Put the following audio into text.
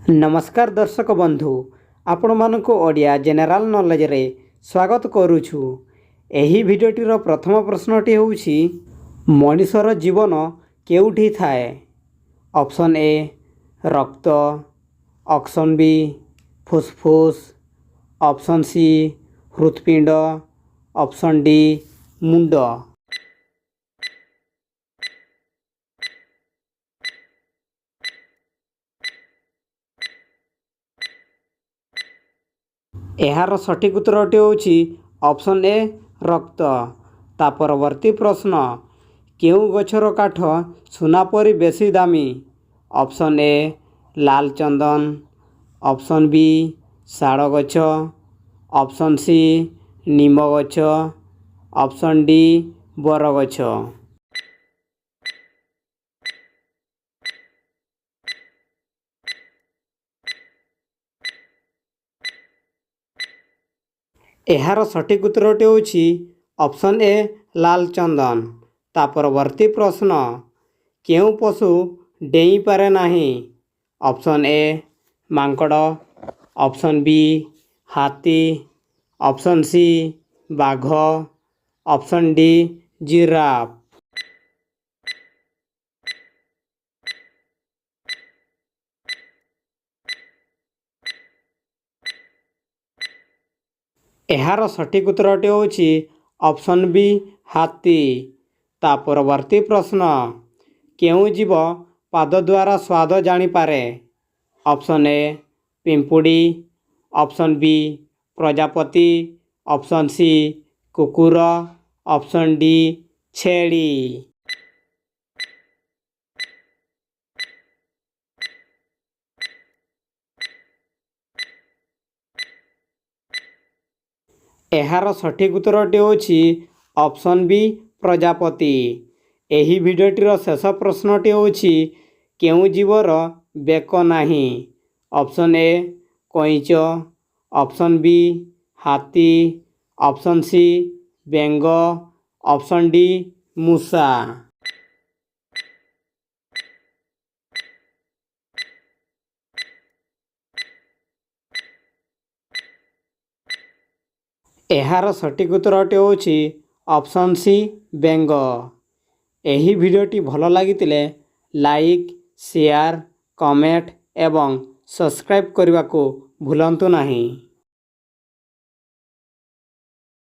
ନମସ୍କାର ଦର୍ଶକ ବନ୍ଧୁ, ଆପଣମାନଙ୍କୁ ଓଡ଼ିଆ ଜେନେରାଲ ନଲେଜରେ ସ୍ୱାଗତ କରୁଛୁ। ଏହି ଭିଡ଼ିଓଟିର ପ୍ରଥମ ପ୍ରଶ୍ନଟି ହେଉଛି, ମଣିଷର ଜୀବନ କେଉଁଠି ଥାଏ? ଅପସନ୍ ଏ ରକ୍ତ, ଅପସନ୍ ବି ଫୁସଫୁସ, ଅପସନ୍ ସି ହୃତ୍ପିଣ୍ଡ, ଅପସନ୍ ଡି ମୁଣ୍ଡ। ଏହାର ସଠିକ୍ ଉତ୍ତରଟି ହେଉଛି ଅପସନ୍ ଏ ରକ୍ତ। ତା ପରବର୍ତ୍ତୀ ପ୍ରଶ୍ନ, କେଉଁ ଗଛର କାଠ ସୁନା ପରି ବେଶୀ ଦାମୀ? Option A Lal Chandan, option B ଶାଳ ଗଛ, ଅପସନ୍ ସି ନିମ ଗଛ, ଅପସନ୍ ଡି ବରଗଛ। ଏହାର ସଠିକ୍ ଉତ୍ତରଟି ହେଉଛି ଅପସନ୍ ଏ ଲାଲ ଚନ୍ଦନ। ତା ପରବର୍ତ୍ତୀ ପ୍ରଶ୍ନ, କେଉଁ ପଶୁ ଡେଇଁପାରେ ନାହିଁ? ଅପସନ୍ ଏ ମାଙ୍କଡ଼, ଅପସନ୍ ବି ହାତୀ, ଅପସନ୍ ସି ବାଘ, ଅପସନ୍ ଡି ଜିରାଫ। ଏହାର ସଠିକ୍ ଉତ୍ତରଟି ହେଉଛି ଅପସନ୍ ବି ହାତୀ। ତା ପରବର୍ତ୍ତୀ ପ୍ରଶ୍ନ, କେଉଁ ଜୀବ ପାଦ ଦ୍ୱାରା ସ୍ୱାଦ ଜାଣିପାରେ? ଅପସନ୍ ଏ ପିମ୍ପୁଡ଼ି, ଅପସନ୍ ବି ପ୍ରଜାପତି, ଅପସନ୍ ସି କୁକୁର, ଅପସନ୍ ଡି ଛେଳି। ଏହାର ସଠିକ୍ ଉତ୍ତରଟି ହେଉଛି ଅପସନ୍ ବି ପ୍ରଜାପତି। ଏହି ଭିଡ଼ିଓଟିର ଶେଷ ପ୍ରଶ୍ନଟି ହେଉଛି, କେଉଁ ଜୀବର ବେକ ନାହିଁ? ଅପସନ୍ ଏ କଇଁଚ, ଅପସନ୍ ବି ହାତୀ, ଅପସନ୍ ସି ବେଙ୍ଗ, ଅପସନ୍ ଡି ମୂଷା। ଏହାର ସଠିକ୍ ଉତ୍ତରଟି ହେଉଛି ଅପସନ୍ ସି ବେଙ୍ଗ। ଏହି ଭିଡ଼ିଓଟି ଭଲ ଲାଗିଥିଲେ ଲାଇକ୍, ସେୟାର, କମେଣ୍ଟ ଏବଂ ସବସ୍କ୍ରାଇବ୍ କରିବାକୁ ଭୁଲନ୍ତୁ ନାହିଁ।